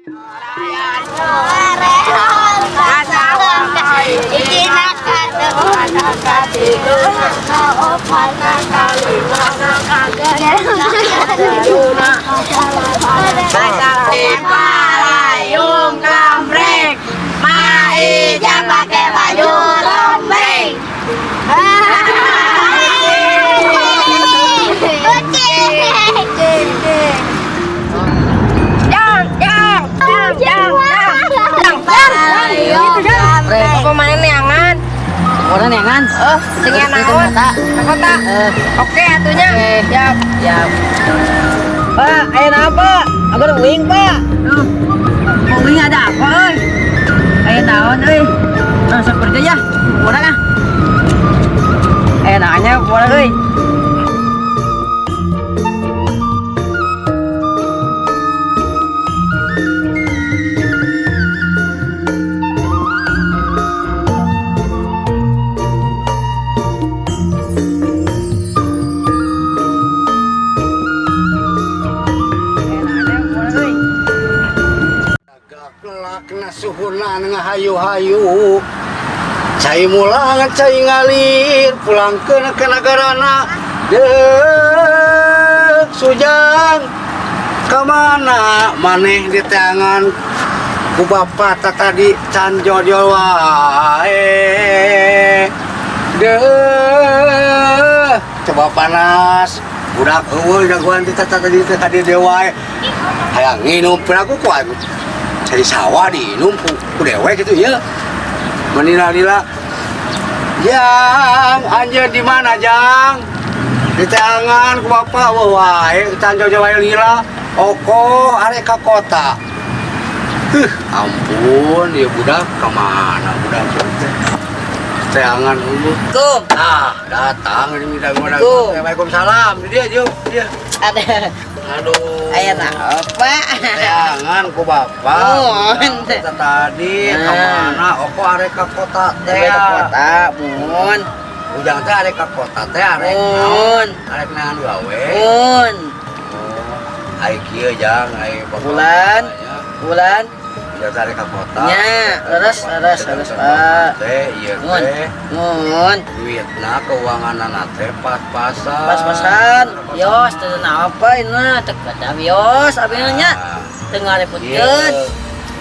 Palayung gambreng, Maija pakai baju lembing. Jang, jang, jang, jang, jang, jang, jang. Apa mana neangan? Orang neangan? Eh, dengan naon? Kota. Oke atunya. Siap. Siap. Pak, ayo apa? Aku udah wing, Pak. Mau wing ada apa, oi? Ayo naon, oi? Langsung kerja ya. Orang ah. Eh, nanya orang, oi. Lakna suhunan ngahayu-hayu cai mulangan cai ngalir pulang ke negarana dek sujang kemana maneh di tangan ku bapak tadi can jojol wae deh coba panas budak eueuh jagoan di tadi teh ka dieu wae hayang nginum piraku ku aing cari sawah diinum ku dewek gitu ya menila-lila jang anjeun di mana jang di tangan ku bapak wae can jauh wae lila oko arek ka kota. Huh, ampun ya budak kemana budak teh teangan dulu. Ah, datang ini minta modal. Waalaikumsalam. Dia dia dia. Ada. Aduh. Aya apa? Teangan ku bapak. Mun. Tadi kemana? Oko arek ka kota teh. Arek ka kota, mun. Ujang teh arek ka kota teh arek. Mun. Arek neangan gawe. Mun. Oh, ai kieu jang, ai bapak. Bulan. Bulan. Ujang teh arek ka kota. Nya, leres leres leres Pak. Teh ieu teh. Mun. Duitna keuanganna teh pas-pasan. Pas-pasan. Yos, teu apa ini teu kada yos abi nya. Teu ngarepotkeun.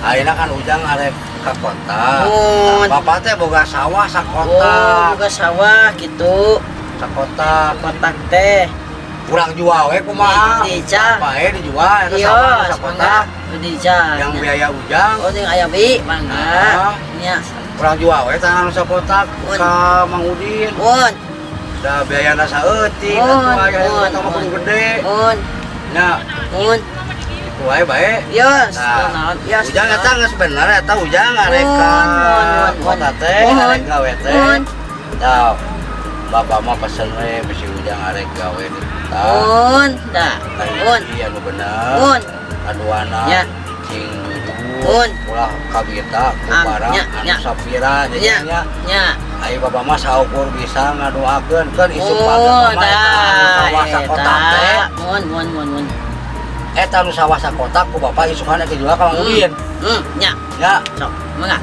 Ayeuna kan ujang arek ka kota. Mun. Bapak teh boga sawah sakota. Oh, boga sawah gitu. Sakota. Kotak teh. Kurang jual we kumaha? Dical. Bae dijual eta sawah sakota. Dical. Yang biaya ujang. Oh, jeung aya bi mangga. Nya. Kurang jual we tanah nu sakotak ka Mang Udin. Mun. Da biayana saeutik atuh aya kota mah kudu gede. Mun. Nya. Mun. Itu wae bae. Yos, nah, yos. Ujang eta geus bener eta ujang arek ka kota teh, arek gawe teh. Tah, bapak mah pesen we bisi ujang arek gawe di kota. Mun, dah. Mun. Iya nu bener. Mun. Aduana. Nya. Cing Mun. Ulah kabita ku barang anu sapira nya. Nya. Ai bapak mah saukur bisa ngadoakeun keun isuk bapak mah eta anu sawah sakotak teh. Mun, mun, mun, mun. Eta nu sawah sakotak ku bapak isukan eta jual ka Mang Udin. Nya. Nya. Sok, mangga.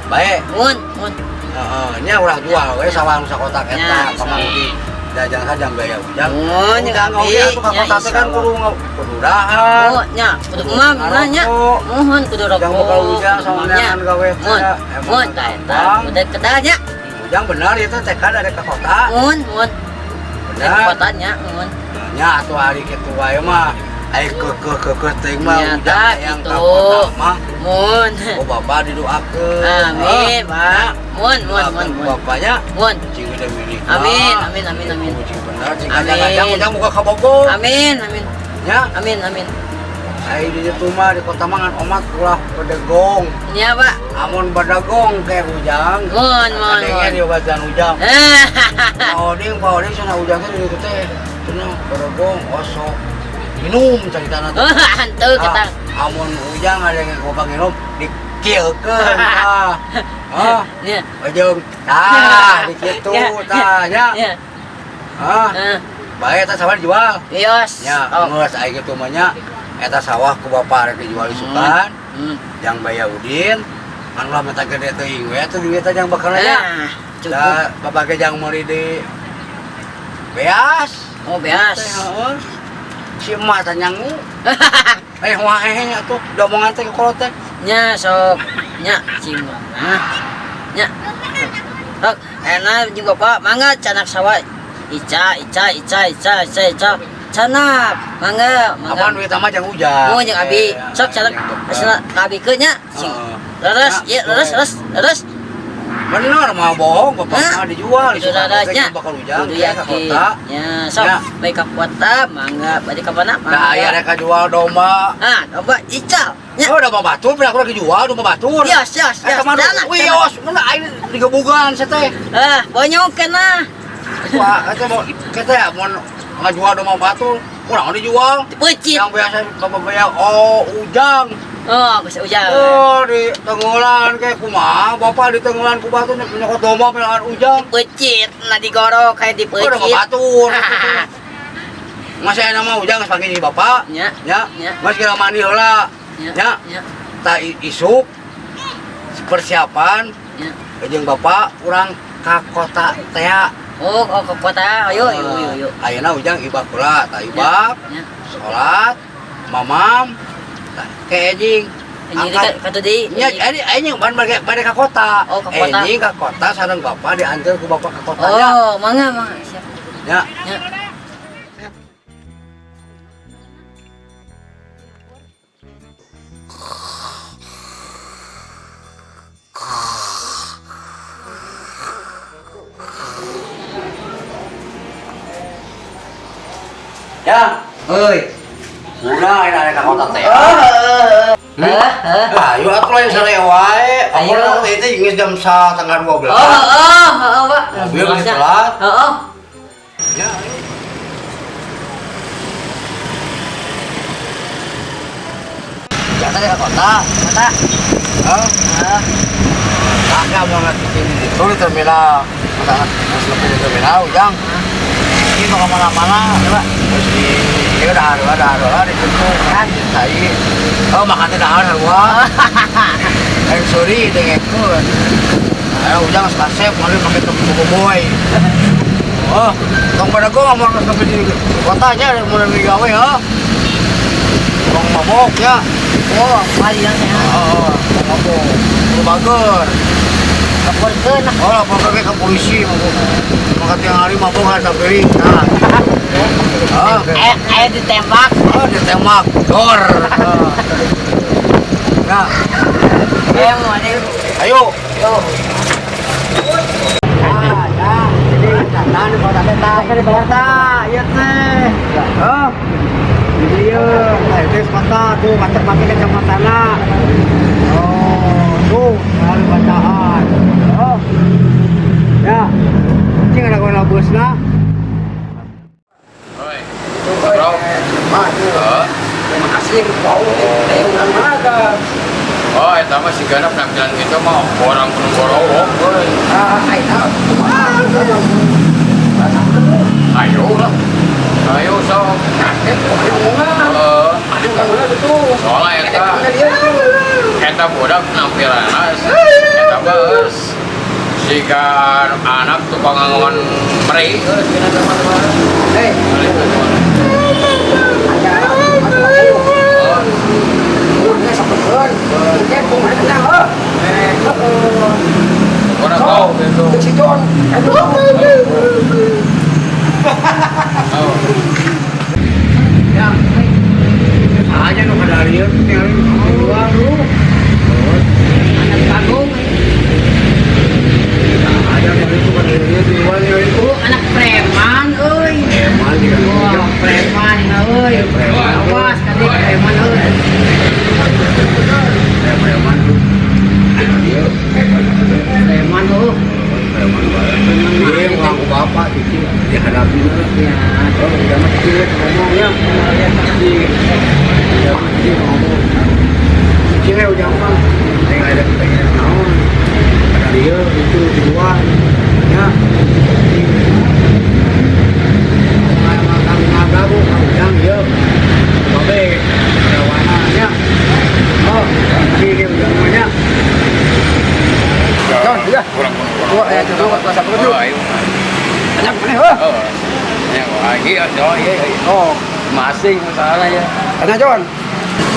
Bae. Mun, mun. Heeh, nya ulah jual we sawah nu sakotak eta ka Mang Udin. Da jangan sajang biaya ujang. Mun, ujang oge atuh ka kota teh kan kudu kudu dahar. Oh, nya, kudu emam nya. Muhun kudu rokok. Ujang bakal ujang sama neangan gawe teh. Mun, mun tah eta. Udah kedal nya. Ujang bener ieu teh tekad arek ka kota. Mun, mun. Bener. Ka kota nya, mun. Nya atuh ari kitu wae mah. Ai keukeuh teuing mah ujang yang ka kota mah. Mun. Oh bapak didoakeun. Amin, Pak. Mun, mun, mun, mun. Bapaknya. Mun. Cing gede milik. Amin, amin, amin, amin. Cing bener, cing kajang-kajang ujang muka ka Bogor. Amin, amin. Ya. Amin, amin. Ai di ditu mah di kota mah ngan omat ulah bedegong. Nya, Pak. Amun bedegong ke ujang. Mun, mun, mun. Kadenge diobatan ujang. Pak Oding cenah ujang teh di ditu teh. Cenah bedegong osok. Minum caritana teh. Henteu ketang. Amun ujang ada yang gobang minum dikieukeun tah. Hah? Nya. Ujung tah di kitu tah nya. Hah? Bae eta sawah dijual. Yos. Nya, geus ai kitu mah nya. Eta sawah ku bapak rek dijual isukan. Jang Baya Udin. Kan ulah mata gede teuing we atuh duitna jang bakal nya. Nah, cukup. Da bapak ge jang meuli di beas. Oh, beas. Teh, heeh. Si emak teh nyangu. Eh wae atuh domongan teh kolot teh. Nya sok nya cing mah. Nya. Sok enak jeung bapak mangga canak sawah. Ica ica ica ica ica ica. Canak mangga mangga. Apaan duit mah jang hujan. Oh, jeung abi. Sok canak asana ka abi keun nya. Cing. Heeh. Leres, ieu leres leres leres. Bener mah bohong bapak Hah? mah dijual Kudu isukan leres oge nya. bakal hujan Kudu teh ka yakin. kota. Nya sok Ya. baik ka kota mangga bade ka mana Da aya mangga. rek jual domba. Ah, domba ical. Nya. Oh, domba batur, pernah aku lagi jual domba batur. Yos, yos, Eh, yos. kemana? Canak, Wih, canak. yos, mana aing digebugan saya teh. Ah, bonyongkeun ah. Wah, kata mau kata ya mau ngajual domba batur, kurang dijual. Dipeucit. Yang biasa bapak bayar, oh ujang. Oh, geus ujang. Oh, di tenggelan kayak kumaha, bapak di tenggelan ku batur nyokot domba pelahan ujang. Dipeucit, nah digorok kayak Oh, domba dipeucit. batur. Mas saya nama ujang geus panggil si bapak. Nya, Ya, nya, mas kira mandi heula. nya, Nya, nya, tak isuk persiapan nya. jeung bapak urang ka kota tea. Oh, oh ke kota. Ayo, ayo, ayo, ayo. Ayeuna ujang ibak heula, tah ibak, Nya. salat, mamam, tah ke ejing. Anjing Angkat. ka katu deui. Nya ini aing ban bade bade ka kota. Oh, ka kota. Enjing ka kota sareng bapak diantar ku bapak ka kota nya. Oh, mangga, mangga. Siap. Nya. Nya. Ya, Heuy. udah ayeuna rek ka kota teh. Oh, heeh. Heeh. Ayo atuh lain sare wae. Ayo. Aku itu geus jam 11.30. Oh, heeh, heeh, Pak. Mobil masih telat. Heeh. Ya, ayo. Jangan ke kota. Kota. Hah? Heeh. Kakak mau ngerti di situ di terminal. Kota harus lebih di terminal, Ujang. Ini mau kemana-mana, Coba. Terus di ini udah ada di situ kan cai. Oh makannya dahar sarua. Ayo sorry dengekeun. Ayo Ujang geus kasep meuli make teu boy. Oh, tong pada gua ngomong geus sampai di kotanya mau gawe ya. Tong mabok ya. Oh, kali yang ya. Oh, tong mabok. Lu bager. Laporkeun lah. Oh, lapor ke polisi mabok. Maka tiang hari mabok harus beli. Nah. Ah. Ayo, ayo ditembak. Oh, ditembak. Dor. Nah, Ayo mau ada. ayo. Yo. Ah, ya. Jadi catatan di kota teh tah. Di kota, ieu teh. Oh. Di dieu, nah itu kota tuh macet make kacamatana. Oh, tuh ada bacaan. Oh. Ya. Cing ada gona busna. Oi. Bro. Maju. Heeh. Terima kasih bau teh urang mana ka? Oh, eta mah sigana penampilan gitu mah orang Gunung Borowo, euy. Ah, ayo. Ayo lah. Ayo sok. Heeh. Soalnya eta eta budak penampilanna eta mah geus siga anak tukang ngangon meri geus dina teman-teman. Hei, Orang kau gitu. Oh. Ya. Aja nu kadarieu tinggal di luar lu. Anak panggung. Aja nu itu kadarieu di luar itu. Oh, anak preman euy. Preman juga. Wah, preman euy. Preman. Awas kali preman euy. Ya preman tuh. Iya, Preman euy. preman banget. Iya, ngaku bapak cici dihadapi Ya. Oh, udah mah cici ngomongnya. Cici. Udah mah cici ngomong. Cici we udah mah. Yang ada pengen naon. Kadarieu itu di luar. Ya. Kami ngabrabu, kang ujang ieu. Babe, Masing masalah ya. Tanya John.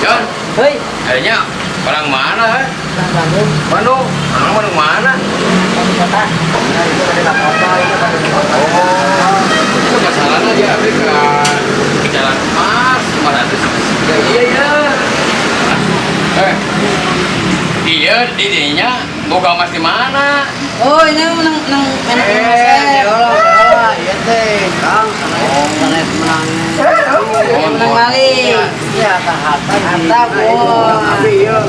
John, Hei, adanya orang mana? Eh? orang Bandung, Bandung. Orang Bandung mana? Bandung kota. Oh, itu masalahnya aja abdi ke Jalan Emas 500. Iya iya. Eh, iya didinya boga emas di mana? Oh, ini menang menang enak Eh, Mas. Allah, iya teh, Kang, sanes menang. Menang maling. Iya, harta Harta, bos. Abi ieu.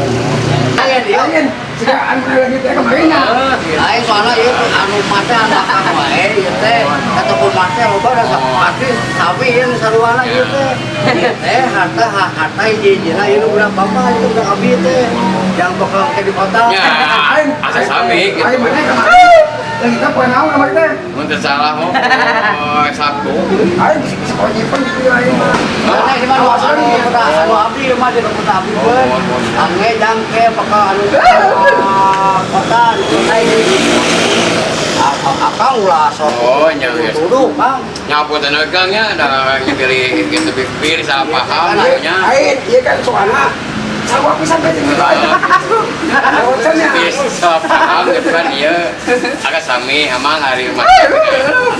Ayen ieu. Aing soalnya ieu anu mate anak wae ieu teh. Kata mate loba da pasti sapi ieu nu saruana ieu teh. Ieu teh harta harta hiji-hijina ieu nu budak bapak ieu budak abi teh. Yang bakal ke di kota. Ya, asa sami gitu. Yang kita poin naon kamari teh? Mun teu salah mah poe Sabtu. Aing bisa sekolah nyimpen gitu aing mah. Mana di mana anu kota anu abdi ieu mah di kota abdi beun. Angge jangke bakal anu kota anu kota ini. Akang ulah sok. Oh, nya geus. Tuduh, Kang. Nyapu teh Kang nya da pilih gitu pilih salah paham nya. Aing ieu kan soalna sarua pisan teh jeung kitu aing. Bosannya. Pilih salah paham gitu kan ieu agak sami emang hari mas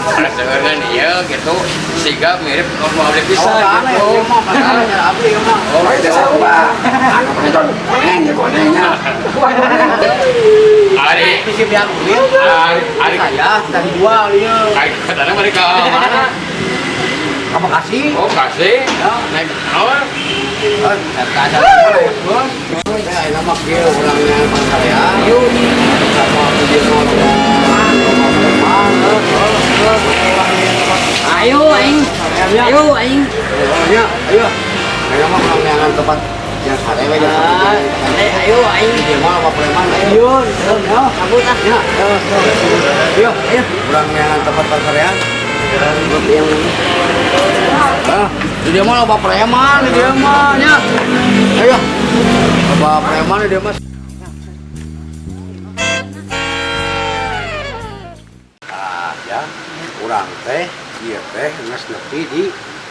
ada seueur kan ieu gitu siga mirip mau abdi Oh, pisan aneh, gitu. ieu mah masalahnya abdi ieu mah. Oh, itu sarua. Anu penonton koneng ya konengnya. Wah, koneng. Ari Bisi biar duit. ari ari Saya tadi jual ieu. ari katanya mereka mana? Ka Bekasi. Oh, kasih. Naik naon? Eh, ada. Saya ayeuna mah kieu urangnya Pangkarea. Sama video Ayo aing. Ayo aing. Ayo, ayo. Ayo mah urang neangan tempat yang sare we jeung Ah, eh, ayo aing. Dia mah apa preman ayo. Ayo, Cabut ah. Ya, ayo, ayo. Urang neangan tempat Pangkarean. Yang Ah, di dia mah loba preman di dia mah nya. Ayo. Loba preman di dia mah. Ah, ya. Urang teh ieu teh geus nepi di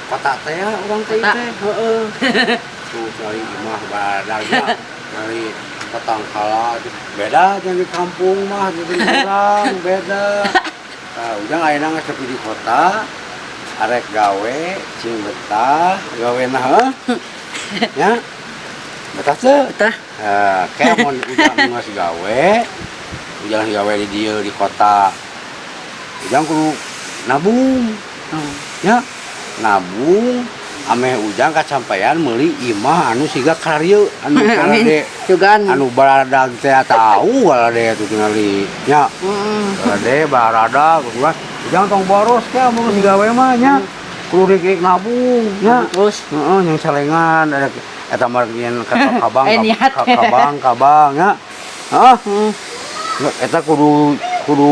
kota teh ya urang teh Kota. teh. Heeh. Tuh cari imah badagnya dari petang kala beda jeung di kampung mah jeung di urang beda. Nah, ujang ayeuna geus nepi di kota arek gawe cing betah gawena heuh. Ya. Betah teu? Betah. Nah, kayak mun ujang geus gawe, ujang geus gawe di dieu di kota. Ujang kudu nabung. Ya, nabung ameh ujang kacampaian meuli imah anu siga kararieu anu Amin. karade Sugan. anu baradag teh tahu balade tuh tingali nya. Heeh. Balade barada kudu ujang tong boros ke mun geus gawe mah nya. Kudu rik nabung nya. Terus Heeh, yang celengan ada eta mah yen ka kabang Eh, niat. ka kabang kabang nya. Heeh. Heeh. Eta kudu kudu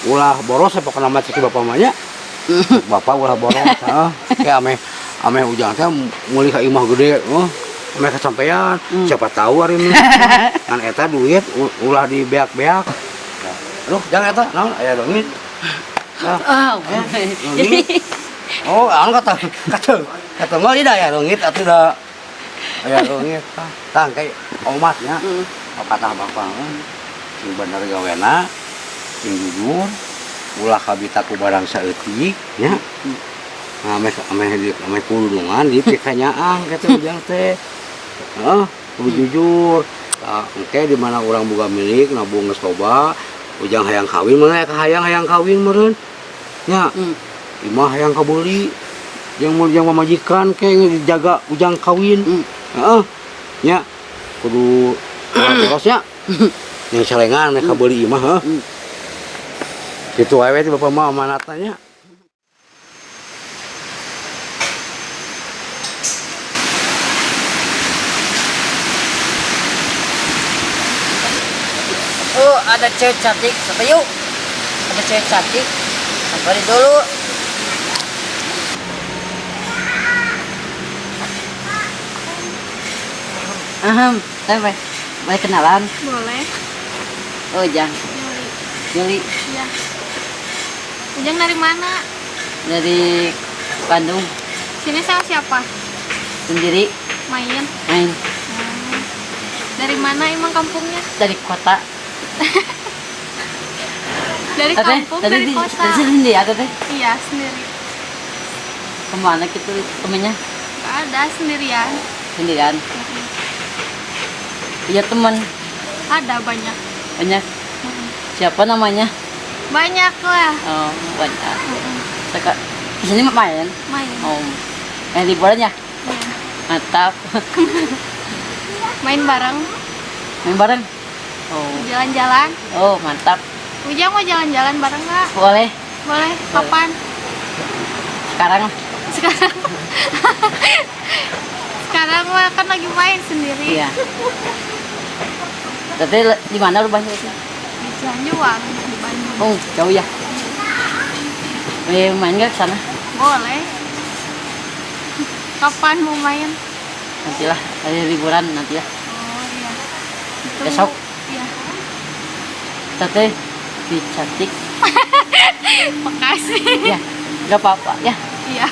ulah boros apa pokona mah cek bapak mah nya. Bapak ulah boros heeh. Kayak ameh ameh ujang teh meuli ka imah gede heuh. Ameh kesampean, siapa tahu hari ini. Ngan eta duit ulah dibeak-beak. Aduh, jangan eta naon aya leungit. Ah, Leungit. Oh, anu kata kata kata mah tidak aya leungit atuh da aya leungit. Tah kayak omatnya. Kata bapak sing bener gawena, sing jujur, ulah kabita ku barang saeutik nya. Nah, ameh ameh di ameh kudungan di pikanyaang kata ujang teh. Heeh, kudu jujur. Tah, engke di mana urang boga milik nabung geus loba, ujang hayang kawin meureun aya kahayang hayang kawin meureun. Nya, imah hayang kabeuli. Yang mau yang pamajikan ke dijaga ujang kawin. Heeh. Nya, kudu boros nya. Yang celengan mereka beli imah heuh. Kitu wae we teh bapak mah amanatna nya. Oh, ada cewek cantik. Sampai yuk. Ada cewek cantik. Samperin dulu. Ahem, sampai. Boleh kenalan? Boleh. Oh, Ujang. Juli. Juli Iya. Ujang dari mana? dari Bandung. Sini sama siapa? Sendiri. Main. Main. Dari mana emang kampungnya? Dari kota. Dari Teteh, kampung, tadi dari di, kota. Dari sini ya, Teteh? Iya, sendiri. Kemana gitu temennya? Gak ada, sendirian. Sendirian. Iya, teman. Ada banyak. Banyak. Siapa namanya? Banyak lah. Oh, banyak. Di sini main? Main. Oh. Liburan ya? Iya. Mantap. Main bareng. Main bareng? Oh. Jalan-jalan. Oh, mantap. Ujang mau jalan-jalan bareng nggak? Boleh. Boleh. Kapan? Sekarang. Sekarang. Sekarang mah kan lagi main sendiri. Iya. Teteh di mana rumahnya itu? Di Cianjuang, di Bandung. Oh, jauh ya. Main nggak ke sana? Boleh. Kapan mau main? Nantilah, hari liburan nanti ya. Oh iya. Itu, Besok. Iya. Teteh lebih cantik. Makasih. Ya, nggak apa-apa ya. Iya.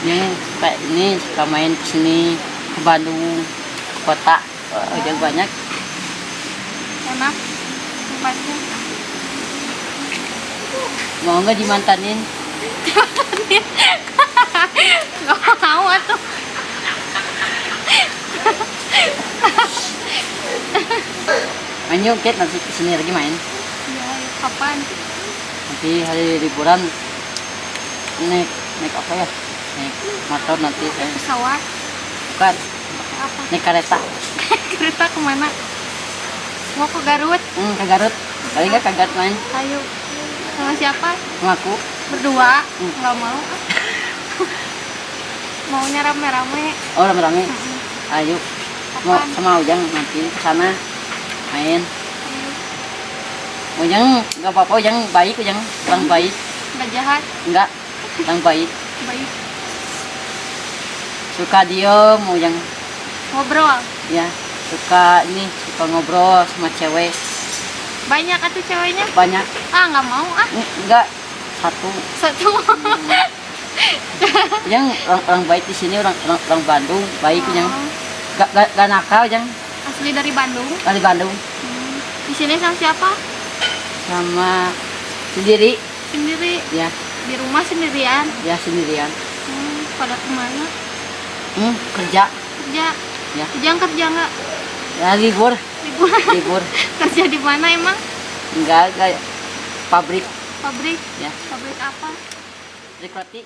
Yang kayak ini suka main ke sini, ke Bandung, ke kota. Oh, jauh banyak. Enak tempatnya. Mau nggak dimantanin? Nggak mau atuh. Main yuk, Kate, nanti kesini lagi main. Iya, kapan? Nanti hari liburan naik apa ya? Naik motor nanti. Pesawat? Bukan. Pakai apa? Naik kereta. Kereta kemana? Mau ke Garut? Ke Garut. Kali nggak ke Garut main? Ayo. Sama siapa? Sama aku. Berdua? Nggak mau. Maunya rame-rame. Oh, rame-rame. Ayo. Mau sama Ujang nanti ke sana main. Ayo. Ujang nggak apa-apa, Ujang baik, Ujang orang baik. Nggak jahat? Nggak, orang baik. Baik. Suka diem, Ujang. Ngobrol? Ya, suka ini, suka ngobrol sama cewek. Banyak atuh ceweknya? Banyak. Ah, nggak mau ah. Enggak, satu. Satu. Ujang orang baik di sini, orang Bandung, baik Ujang. Gak nakal, Ujang. Asli dari Bandung? Dari Bandung. Di sini sama siapa? Sama sendiri. Sendiri? Ya. Di rumah sendirian? Ya, sendirian. Pada kemana? Kerja. Kerja? Ya. Ujang kerja nggak? Ya, libur. Libur. Libur. Kerja di mana emang? Enggak, pabrik. Pabrik? Ya. Pabrik apa? Pabrik roti.